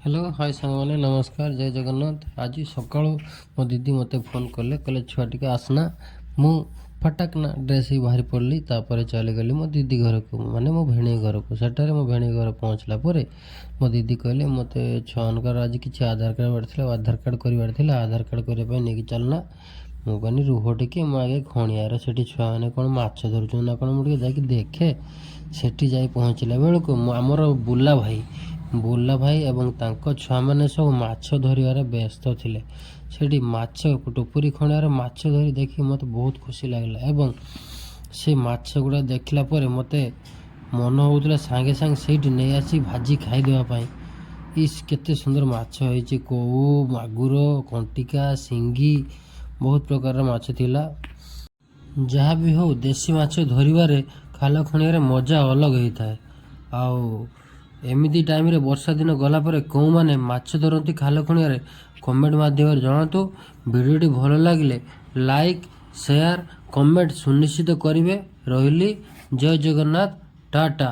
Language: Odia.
ହ୍ୟାଲୋ, ହାଏ ସାଙ୍ଗମାନେ, ନମସ୍କାର, ଜୟ ଜଗନ୍ନାଥ। ଆଜି ସକାଳୁ ମୋ ଦିଦି ମୋତେ ଫୋନ୍ କଲେ, କହିଲେ, "ଛୁଆ ଟିକେ ଆସନା।" ମୁଁ ଫଟାକନା ଡ୍ରେସ୍ ହେଇ ବାହାରି ପଡ଼ିଲି। ତାପରେ ଚାଲିଗଲି ମୋ ଦିଦି ଘରକୁ, ମାନେ ମୋ ଭିଣେଇ ଘରକୁ। ସେଠାରେ ମୋ ଭିଣେଇ ଘର ପହଞ୍ଚିଲା ପରେ ମୋ ଦିଦି କହିଲେ, "ମୋତେ ଛୁଆମାନଙ୍କର ଆଜି କିଛି ଆଧାର କାର୍ଡ଼ ଥିଲା, ଆଧାର କାର୍ଡ଼ କରିବାର ଥିଲା, ଆଧାର କାର୍ଡ଼ କରିବା ପାଇଁ ନେଇକି ଚାଲନା।" ମୁଁ କହିଲି, "ରୁହ ଟିକେ, ମୁଁ ଆଗେ ଖଣିଆର ସେଠି ଛୁଆମାନେ କ'ଣ ମାଛ ଧରୁଛନ୍ତି ନା କ'ଣ, ମୁଁ ଟିକେ ଯାଇକି ଦେଖେ।" ସେଠି ଯାଇ ପହଞ୍ଚିଲା ବେଳକୁ ମୁଁ ଆମର ବୁଲା ଭାଇ, ବୁଲା ଭାଇ ଏବଂ ତାଙ୍କ ଛୁଆମାନେ ସବୁ ମାଛ ଧରିବାରେ ବ୍ୟସ୍ତ ଥିଲେ। ସେଠି ମାଛ, ଟୁପୁରି ଖଣିଆରେ ମାଛ ଧରି ଦେଖି ମୋତେ ବହୁତ ଖୁସି ଲାଗିଲା ଏବଂ ସେ ମାଛ ଗୁଡ଼ା ଦେଖିଲା ପରେ ମୋତେ ମନ ହେଉଥିଲା ସାଙ୍ଗେ ସାଙ୍ଗେ ସେଇଠି ନେଇ ଆସି ଭାଜି ଖାଇଦେବା ପାଇଁ। ଇସ୍, କେତେ ସୁନ୍ଦର ମାଛ ହେଇଛି! କଉ, ମାଗୁର, କଣ୍ଟିକା, ଶିଙ୍ଗି, ବହୁତ ପ୍ରକାରର ମାଛ ଥିଲା। ଯାହା ବି ହଉ, ଦେଶୀ ମାଛ ଧରିବାରେ ଖାଲ ଖଣିଆରେ ମଜା ଅଲଗା ହେଇଥାଏ। ଆଉ ଏମିତି ଟାଇମ୍ରେ ବର୍ଷା ଦିନ ଗଲା ପରେ କେଉଁମାନେ ମାଛ ଧରନ୍ତି ଖାଲ ଖଣିଆରେ, କମେଣ୍ଟ ମାଧ୍ୟମରେ ଜଣାନ୍ତୁ। ଭିଡ଼ିଓଟି ଭଲ ଲାଗିଲେ ଲାଇକ୍, ସେୟାର, କମେଣ୍ଟ ସୁନିଶ୍ଚିତ କରିବେ। ରହିଲି, ଜୟ ଜଗନ୍ନାଥ, ଟାଟା।